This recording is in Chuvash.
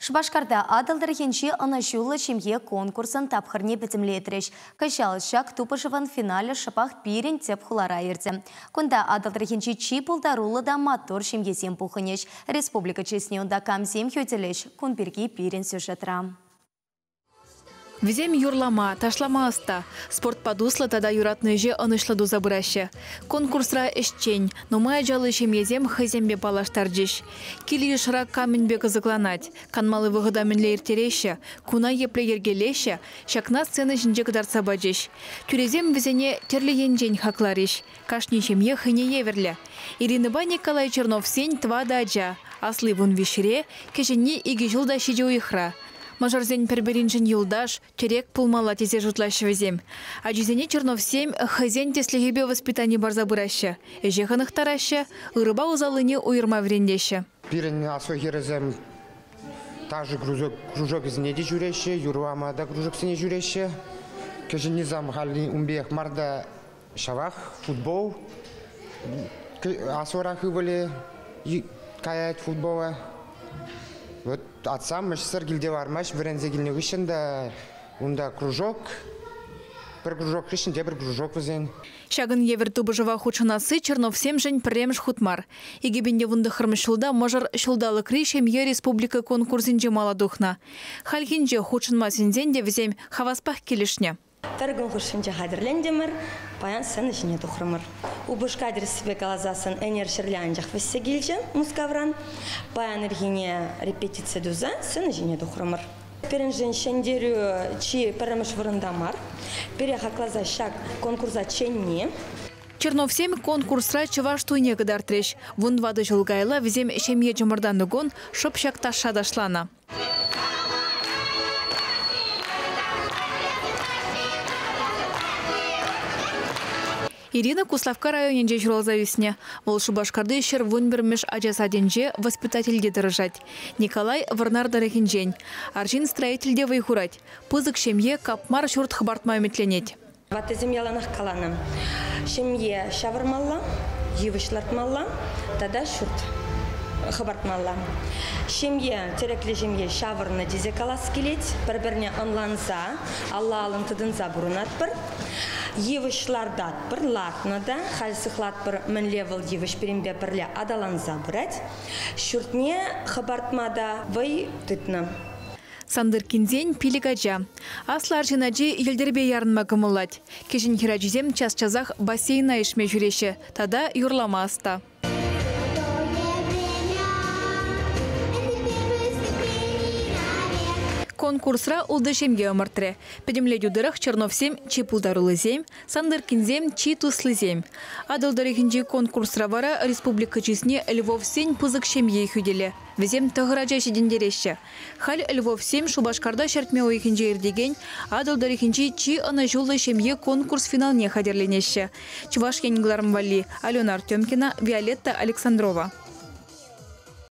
Шупашкарта Атӑл тӑрӑхӗнчи ӑнӑҫуллӑ ҫемье конкурсӑн тапхӑрне пӗтӗмлетрӗҫ. Кӑҫал ҫак тупӑшӑвӑн финалӗ шӑпах пирӗн тӗп хулара иртӗ. Кунта Атӑл тӑрӑхӗнчи чи пултаруллӑ та маттур ҫемьесем пухӑнӗҫ. Республика чысне унта камсем хӳтӗлӗҫ? Кун пирки пирӗн сюжетра. Вӗсем юрлама, ташлама ӑста, спортпа туслӑ тата юратнӑ ӗҫе ӑнӑҫлӑ туса пыраҫҫӗ. Конкурсра ӗҫчен, нумай ачаллӑ ҫемьесем хӑйсемпе паллаштарчӗҫ. Кил-йышра кам мӗнпе кӑсӑкланать, канмалли вӑхӑта мӗнле ирттереҫҫӗ, куна епле йӗркелеҫҫӗ, ҫакна сцена ҫинче кӑтартса пачӗҫ. Тӳресем вӗсене тӗрлӗ енчен хакларӗҫ. Кашни ҫемье хӑйне евӗрлӗ. Иринӑпа Николай Черновсен тӑватӑ ача. Асли 13-ре, кӗҫӗнни 2 ҫул та 7 уйӑхра. Мӑшӑрсен пӗр-пӗриншӗн юлташ, тӗрек пулмалла тесе шутлаҫҫӗ вӗсем. Ачисене Черновсем хӑйсен тӗслӗхӗпе воспитани парса пыраҫҫӗ, ӗҫе хӑнӑхтараҫҫӗ, ырӑпа усаллине уйӑрма вӗрентеҫҫӗ. Пирӗн аслӑ хӗрӗсем ташӑ кружокӗсене те ҫӳреҫҫӗ, юрлама та кружоксене ҫӳреҫҫӗ. Кӗҫӗннисем халь ун пекех мар та ҫавах футбол. Аслӑрах ывӑлӗ каять футбола. Вот атсам ӗҫсӗр килте лармасть, вӗренсе килнӗ хыҫҫӑн та унта кружок, пӗр кружок хыҫҫӑн тепӗр кружок вӗсен. Ҫакӑн евӗр тупӑшӑва хутшӑнасси Черновсемшӗн пӗрремӗш хут мар. 2019 ҫулта мӑшӑр ҫулталӑкри ҫемье республика конкурсӗнче мала тухнӑ. Хальхинче хутшӑнма сӗнсен те вӗсем хаваспах килӗшнӗ. Пӗр кун хушшинче хатӗрлентӗмӗр, паян сцена ҫине тухрӑмӑр. Упӑшка тӗрӗссипе каласассӑн ӗнер ҫӗрле анчах вӗҫсе килчӗ Мускавран. Паян ирхине репетици туса сцена ҫине тухрӑмӑр. Пирӗншӗн ҫӗнтерӳ чи пӗрремӗш вырӑнта мар. Пире хакласа ҫак конкурса чӗнни. Черновсем конкурсра чӑваш туйне кӑтартрӗҫ. 14 ҫул каялла вӗсем ҫемье чӑмӑртаннӑ кун шӑп ҫак ташша ташланӑ. Ирина Куславкка районӗнче ҫуралса ӳснӗ. Вӑл Шупашкарти 111-мӗш ача садӗнче воспитательте тӑрӑшать. Николай Вӑрнар тӑрӑхӗнчен. Арҫын строительте вӑй хурать. Пысӑк ҫемье капмар ҫурт хӑпартма ӗмӗтленет. Ваттисем яланах каланӑ. Ҫемье ҫавӑрмалла, йывӑҫ лартмалла тата ҫурт хӑпартмалла. Ҫемье, тӗреклӗ ҫемье ҫавӑрнӑ тесе калас килет. Пӗр-пӗрне ӑнланса, алла-аллӑн тытӑнса пурӑнатпӑр. Йывӑҫ лартатпӑр, лартнӑ та, халь сыхлатпӑр, мӗнле вӑл йывӑҫ пирӗнпе пӗрле аталанса пырать. Ҫуртне хӑпартма та вӑй тытнӑ. Сантӑрккинсен 5 ача. Аслӑ арҫын ачи йӗлтӗрпе ярӑнма кӑмӑллать. Кӗҫӗн хӗрачисем час-часах бассейна ишме ҫӳреҫҫӗ тата юрлама ӑста. Конкурсра ултӑ ҫемье ӑмӑртрӗ. Пӗтӗмлетӳ тӑрӑх Черновсем чи пултаруллисем, Сантӑрккинсем чи туслисем. Атӑл тӑрӑхӗнчи конкурсра вара республика чысне Львовсен пысӑк ҫемйи хӳтӗлӗ. Вӗсем 9 ача ҫитӗнтереҫҫӗ. Халь Львовсем Шупашкарта ҫӗртме уйӑхӗнче иртекен Атӑл тӑрӑхӗнчи чи ӑнӑҫуллӑ ҫемье конкурс финалне хатӗрленеҫҫӗ. Чӑваш Ен кӑларӑм валли Алена Артемкина, Виолетта Александрова.